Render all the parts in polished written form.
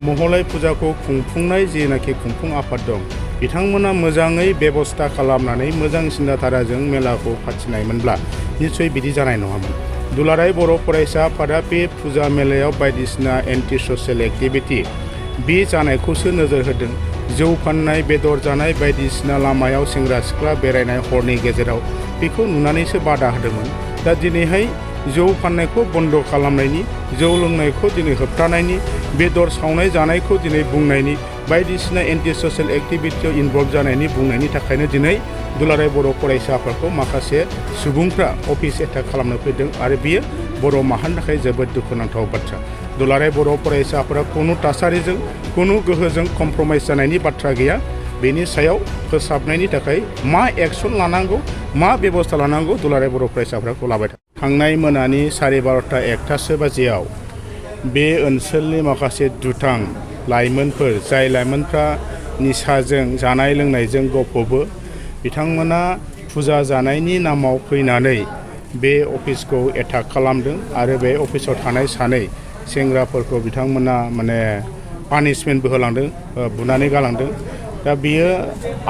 महलाय फुजाखौ खुंफुंनाय जेनाखि खुंफुं आफाद दं बिथांमोना मोजाङै बेबस्था खालामनानै मोजां सिन्थाधाराजों मेलाखौ फाथिनायमोनब्ला निस्सय बिदि जानाय नङामोन। दुलाराय बर' फरायसा आफादा बे फुजा मेलायाव बायदिसिना एन्टि ससियेल एक्टिभिटि बे जानायखौसो नोजोर होदों। जौ फाननाय, बेदर जानाय, बायदिसिना लामायाव सेंग्रा सिख्ला बेरायनाय हरनि गेजेराव बेखौ नुनानैसो बादा होदोंमोन। दा दिनैहाय जौ फाननायखौ बन्द खालामनायनि, जौ लोंनायखौ दिनै होबथानायनि, बेदर सावनाय जानायखौ दिनै बुंनायनि, बायदिसिना एन्टि ससियेल एक्टिभिटियाव इनभल्भ जानायनि बुंनायनि थाखायनो दिनै दुलाराय बर' फरायसा आफादखौ माखासे सुबुंफ्रा अफिस एटाक खालामनो फैदों आरो बियो बर' माहारिनि थाखाय जोबोद दुखुनांथाव बाथ्रा। दुलाराय बर' फरायसा आफादा खुनु थासारिजों खुनु गोहोजों कमप्रमाइज जानायनि बाथ्रा गैया। बेनि सायाव फोसाबनायनि थाखाय मा एक्सन लानांगौ, मा बेबस्था लानांगौ दुलाराय बर' फरायसा आफादखौ लाबाय थादों। थांनाय मोनानि 12:30 बाजियाव बे ओनसोलनि माखासे दुथां लाइमोनफोर, जाय लाइमोनफ्रा निसाजों जानाय लोंनायजों गफबो, बिथांमोना फुजा जानायनि नामाव फैनानै बे अफिसखौ एटाक खालामदों आरो बे अफिसाव थानाय सानै सेंग्राफोरखौ बिथांमोना पानिशमेन्टबो होलांदों, बुनानै गालांदों। दा बियो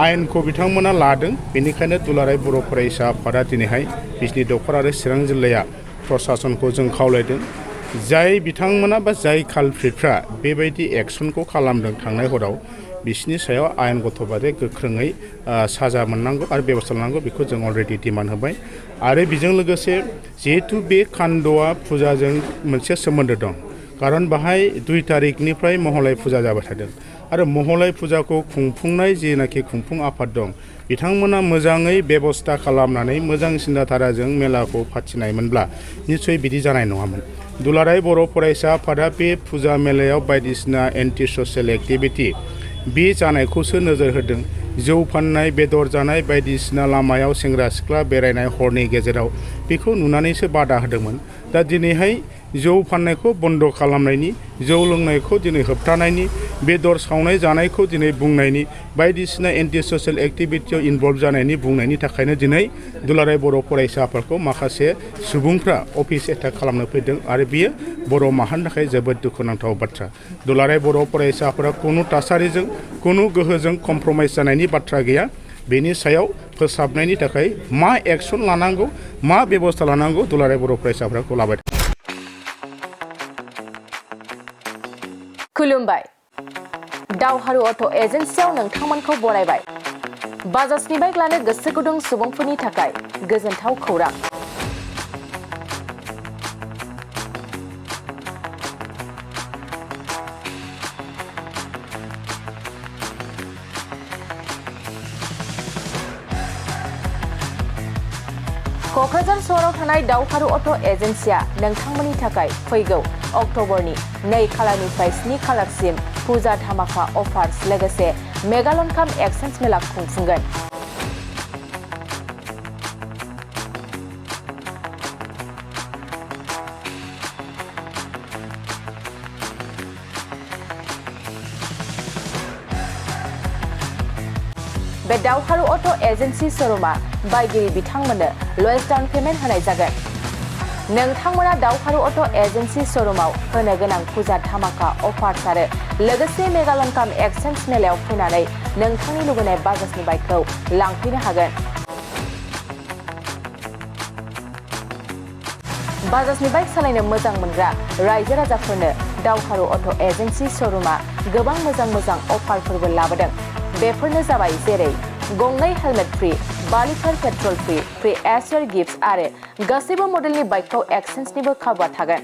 आयेनखौ बिथांमोना लादों। बेनिखायनो दुलाराय बर' फरायसा आफादा दिनैहाय बिजनि दखर आरो चिरां जिल्लाया प्रसासनखौ जों खावलायदों, जाय बिथांमोना बा जाय कालप्रिटफ्रा बेबायदि एक्सनखौ खालामदों थांनाय हराव, बिसोरनि सायाव आयेनगत बादै गोख्रोङै साजा मोननांगौ आरो बेबस्था लानांगौ। बेखौ जों अलरेडि डिमान्ड होबाय। आरो बेजों लोगोसे जिहेथु बे कान्द'आ फुजाजों मोनसे सोमोन्दो दं, खारन बाहाय 2 तारिखनिफ्राय महलाय फुजा जाबाय थादों आरो महलाय फुजाखौ खुंफुंनाय जेनाखि खुंफुं आफाद दं बिथांमोना मोजाङै बेबस्था खालामनानै मोजां सिन्थाधाराजों मेलाखौ फाथिनायमोनब्ला निस्सय बिदि जानाय नङामोन। दुलाराय बर' फरायसा आफादा बे फुजा मेलायाव बायदिसिना एन्टि ससियेल एक्टिभिटि बे जानायखौसो नोजोर होदों। जौ फाननाय, बेदर जानाय, बायदिसिना लामायाव सेंग्रा सिख्ला बेरायनाय हरनि गेजेराव बेखौ नुनानैसो बादा होदोंमोन। दा दिनैहाय जौ फाननायखौ बन्द खालामनायनि, जौ लोंनायखौ दिनै होबथानायनि, बेदर सावनाय जानायखौ दिनै बुंनायनि, बायदिसिना एन्टि ससियेल एक्टिभिटियाव इनभल्भ जानायनि बुंनायनि थाखायनो दिनै दुलाराय बर' फरायसा आफादखौ माखासे सुबुंफ्रा अफिस एटाक खालामनो फैदों आरो बियो बर' माहारिनि थाखाय जोबोद दुखुनांथाव बाथ्रा। दुलाराय बर' फरायसा आफादा खुनु थासारिजों खुनु गोहोजों कमप्रमाइज जानायनि बाथ्रा गैया। बेनि सायाव फोसाबनायनि थाखाय मा एक्सन लानांगौ, मा बेबस्था लानांगौ दुलाराय बर' फरायसा आफादखौ लाबाय थादों। खुलुमबाय। दावहारु अट' एजेन्सियाव नोंथांमोनखौ बरायबाय। बाजाजनि बाइक लानो गोसो गुदुं सुबुंफोरनि थाखाय गोजोनथाव खौरां। क'क्राझार सहराव थानाय दावहारु अट' एजेन्सिया नोंथांमोननि थाखाय फैगौ अक्ट'बरनि 2 खालारनिफ्राय 7 खालारसिम फुजा धामाका अफार्स लोगोसे मेगालन काम एक्सचेन्ज मेला खुंफुंगोन। बे दावहारु अट' एजेन्सि श'रुमा बायगिरि बिथांमोननो लवेस्ट डाउन पेमेन्ट होनाय जागोन। नोंथांमोना दावहारु अट' एजेन्सि श'रुमाव होनो गोनां फुजा धामाका अफार्स आरो लोगोसे मेगालन काम एक्सचेन्ज मेलायाव फैनानै नोंथांनि लुबैनाय बाजाजनि बाइकखौ लांफैनो हागोन। बाजाजनि बाइक सालायनो मोजां मोनग्रा रायजो राजाफोरनो दावहारु अट' एजेन्सि श'रुमा गोबां मोजां अफारफोरबो लाबोदों। बेफोरनो जाबाय जेरै गंनै helmet free, 5 litre petrol free, free air gift आरो गासैबो मडेलनि बाइकखौ एक्सचेन्जनिबो खाबुआ थागोन।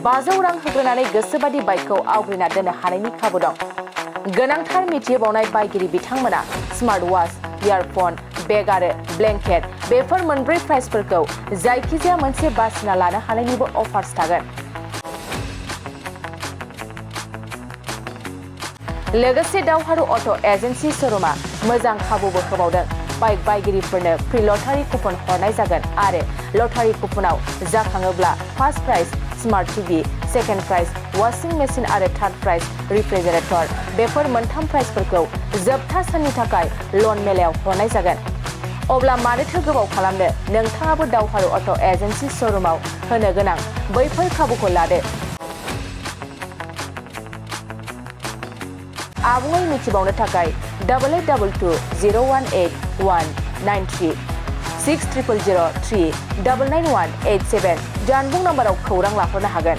$500 होग्रोनानै गोसोबादि बाइकखौ आवग्रिना दोननो हानायनि खाबु दं। गोनांथार मिथिहोबावनाय बायगिरि बिथांमोना स्मार्ट वाच, इयारफन, बेग आरो ब्लेंकेट बेफोर मोनब्रै प्राइसफोरखौ जायखिजाया मोनसे बासिना लानो हानायनिबो अफार्स थागोन। लोगोसे दावहारु अट' एजेन्सि श'रुमा मोजां खाबुबो होबावदों। बाइक बायगिरिफोरनो फ्रि लटारि कुपन हरनाय जागोन आरो लटारि कुपनाव जाखाङोब्ला first prize smart TV, second prize washing machine आरो थार्ड प्राइज रिफ्रिजारेटर बेफोर मोनथाम प्राइजफोरखौ जोबथा साननि थाखाय लन मेलायाव हरनाय जागोन। अब्ला मानोथो गोबाव खालामनो? नोंथाङाबो दावहारु अट' एजेन्सि श'रुमाव होनो गोनां बैफोर खाबुखौ लादो। आबुङै मिथिबावनो थाखाय 8822018193 600003 99187 जानबुं नाम्बाराव खौरां लाहरनो हागोन।